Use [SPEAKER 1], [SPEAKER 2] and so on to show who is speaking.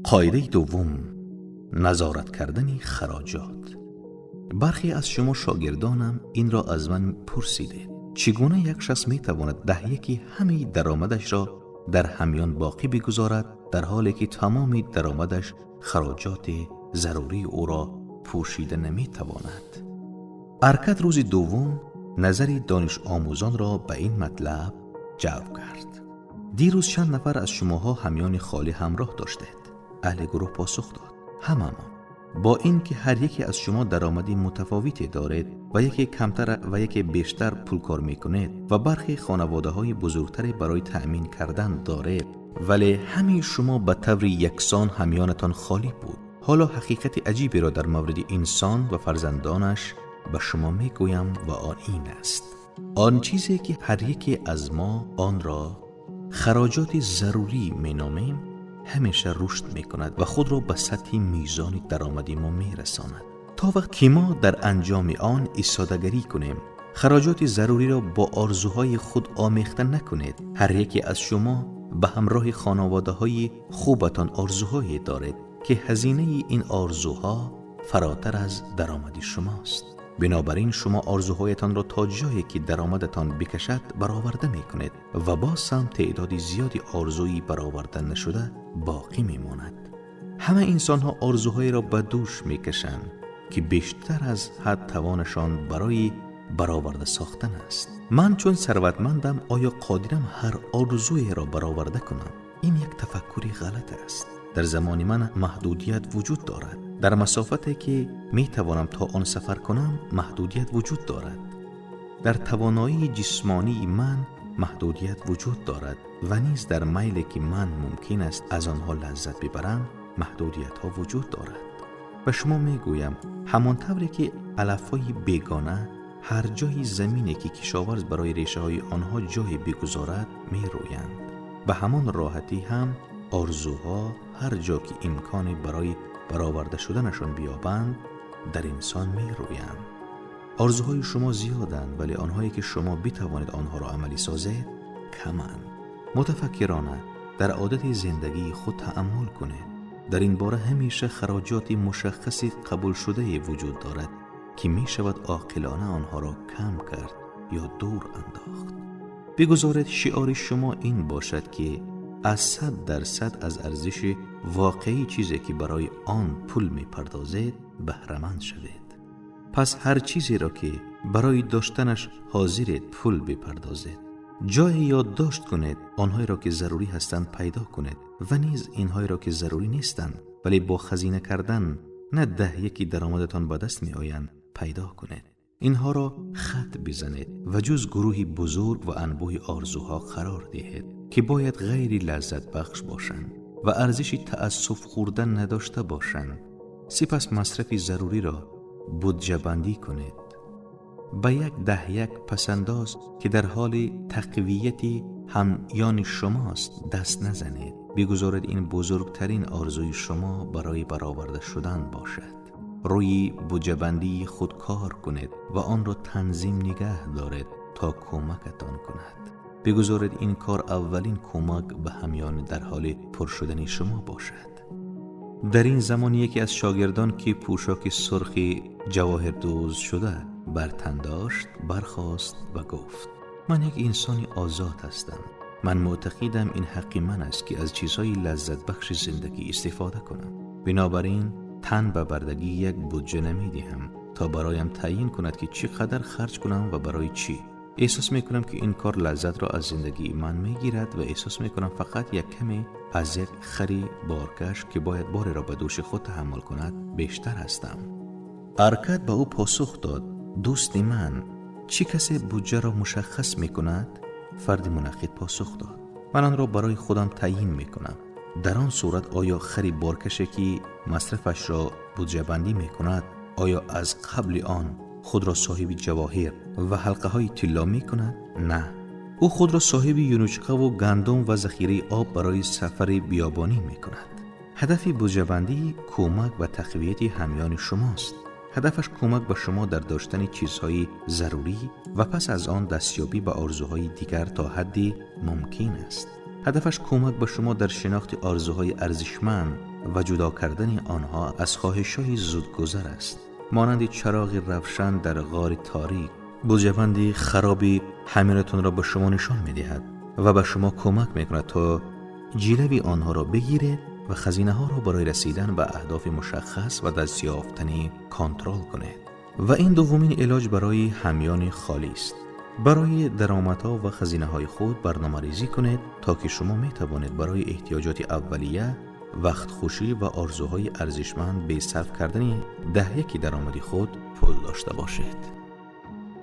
[SPEAKER 1] Қоидаи дуввум: назорат кардани хароҷот. Бархе аз шумо шогирдонам инро аз ман пурсидед: чӣ гуна як шахс метавонад даҳяки ҳамаи даромадашро дар ҳамён боқӣ бигузорад, дар ҳоле ки тамоми даромадаш хароҷоти зарурии ӯро пӯшида наметавонад? Аркад рӯзи дуввум назари донишомӯзонро ба ин матлаб ҷалб кард. Дирӯз чанд нафар аз шумоҳо ҳамёни холӣ ҳамроҳ доштед? Аҳли гурӯҳ посух дод: ҳамамон. Бо ин ки ҳар яке аз шумо даромади мутафовите доред ва яке камтар ва яке бештар пул кор мекунед ва бархе хонаводаҳои бузургтаре барои таъмин кардан доред, вале ҳамаи шумо ба таври яксон ҳамёнатон холӣ буд. Ҳоло ҳақиқати аҷиберо дар мавриди инсон ва фарзандонаш ба шумо мегӯям ва он ин аст: он чизе ки ҳар яке аз мо онро хароҷоти зарурӣ меномем, ҳамеша рушд мекунад ва худро ба сатҳи мизони даромади мо мерасонад. То вақт ки мо дар анҷоми он истодагарӣ кунем, хароҷоти заруриро бо орзуҳои худ омехта накунед. Ҳар яке аз шумо ба ҳамроҳи хонаводаҳои хубатон орзуҳое доред, ки ҳазинаи ин орзуҳо фаротар аз даромади шумост. Бинобар ин шумо орзуҳоятонро то ҷое ки даромадатон бикашад бароварда мекунед ва боз ҳам теъдоди зиёди орзуи бароварда нашуда боқӣ мемонад. Ҳама инсонҳо орзуҳоеро ба дӯш мекашанд, ки бештар аз ҳад тавонашон барои бароварда сохтан аст. Ман чун сарватмандам, оё қодирам ҳар орзуеро бароварда кунам? Ин як тафаккури ғалат аст. Дар замони ман маҳдудият вуҷуд дорад. Дар масофате ки метавонам то он сафар кунам, маҳдудият вуҷуд дорад. Дар тавоноии ҷисмонии ман маҳдудият вуҷуд дорад ва низ дар майле ки ман мумкин аст аз онҳо лаззат бибарам, маҳдудиятҳо вуҷуд дорад. Ба шумо мегӯям, ҳамон тавре ки алафҳои бегона ҳар ҷои замине ки кишоварз барои решаҳои онҳо ҷое бигузорад мерӯянд, ба ҳамон роҳатӣ ҳам орзуҳо ҳар ҷо ки имконе барои бароварда шуданашон биёбанд, дар инсон мерӯянд. Орзуҳои шумо зиёданд, вале онҳое ки шумо битавонед онҳоро амалӣ созед каманд. Мутафаккирона дар одати зиндагии худ таъаммул кунед. Дар ин бора ҳамеша хароҷоти мушаххаси қабулшудае вуҷуд дорад, ки мешавад оқилона онҳоро кам кард ё дур андохт. Бигузоред шиори шумо ин бошад, ки аз 100% аз арзиши воқеии чизе ки барои он пул мепардозед баҳраманд шавед. Пас ҳар чизеро ки барои доштанаш ҳозиред пул бипардозед. Ҷое ёддошт кунед, онҳоеро ки зарурӣ ҳастанд пайдо кунед ва низ инҳоеро ки зарурӣ нестанд, вале бо хазина кардан на даҳяки даромадатон ба даст меоянд пайдо кунед. Инҳоро хат бизанед ва ҷуз гурӯҳи бузург ва анбӯҳи орзуҳо қарор диҳед, ки бояд ғайри лаззатбахш бошанд ва арзиши таассуф хӯрдан надошта бошанд. Сипас масрафи заруриро буҷабандӣ кунед. Ба як даҳяк пасандоз, ки дар ҳоли тақвияти ҳамёни шумост, даст назанед. Бигузоред ин бузургтарин орзуи шумо барои бароварда шудан бошад. Рӯи буҷабандии худ кор кунед ва онро танзим нигаҳ доред то кӯмакатон кунад. Бигузоред ин кор аввалин кӯмак ба ҳамён дар ҳоли пур шудани шумо бошад. Дар ин замон яке аз шогирдон, ки пӯшоки сурхи ҷавоҳирдӯз шуда бар тан дошт, бархост ва гуфт: ман як инсони озод ҳастам. Ман муътақидам ин ҳаққи ман аст, ки аз чизҳои лаззатбахши зиндагӣ истифода кунам. Бинобар ин тан ба бардагии як буҷа намедиҳам то бароям таъйин кунад, ки чӣ қадар харҷ кунам ва барои чӣ. Эҳсос мекунам, ки ин кор лаззатро аз зиндагии ман мегирад ва эҳсос мекунам фақат як каме аз як хари боркаш, ки бояд бореро ба дӯши худ таҳаммул кунад, бештар ҳастам. Аркад ба ӯ посух дод: дӯсти ман, чӣ касе буҷаро мушаххас мекунад? Фарди мунаққид посух дод: ман онро барои худам таъйин мекунам. Дар он сурат оё хари боркаше, ки масрафашро буҷабандӣ мекунад, оё аз қабли он худро соҳиби ҷавоҳир ва ҳалқаҳои тилло мекунад? На, ӯ худро соҳиби юнучқаву гандум ва захираи об барои сафари биёбонӣ мекунад. Ҳадафи буҷабандӣ кӯмак ба тақвияти ҳамёни шумост. Ҳадафаш кӯмак ба шумо дар доштани чизҳои зарурӣ ва пас аз он дастёбӣ ба орзуҳои дигар то ҳадди мумкин аст. Ҳадафаш кӯмак ба шумо дар шинохти орзуҳои арзишманд ва ҷудо кардани онҳо аз хоҳишҳои зудгузар аст. Монанди чароғи равшан дар ғори торик, буҷабанди хароби ҳамиратонро ба шумо нишон медиҳад ва ба шумо кӯмак мекунад то ҷилави онҳоро бигиред ва хазинаҳоро барои расидан ба аҳдофи мушаххас ва дастёфтанӣ контрол кунед. Ва ин дуввумин илоҷ барои ҳамёни холӣ аст. Барои даромадҳо ва хазинаҳои худ барномарезӣ кунед, то ки шумо метавонед барои эҳтиёҷоти аввалия, вақтхушӣ ва орзуҳои арзишманд бе сарф кардани даҳяки даромади худ пул дошта бошед.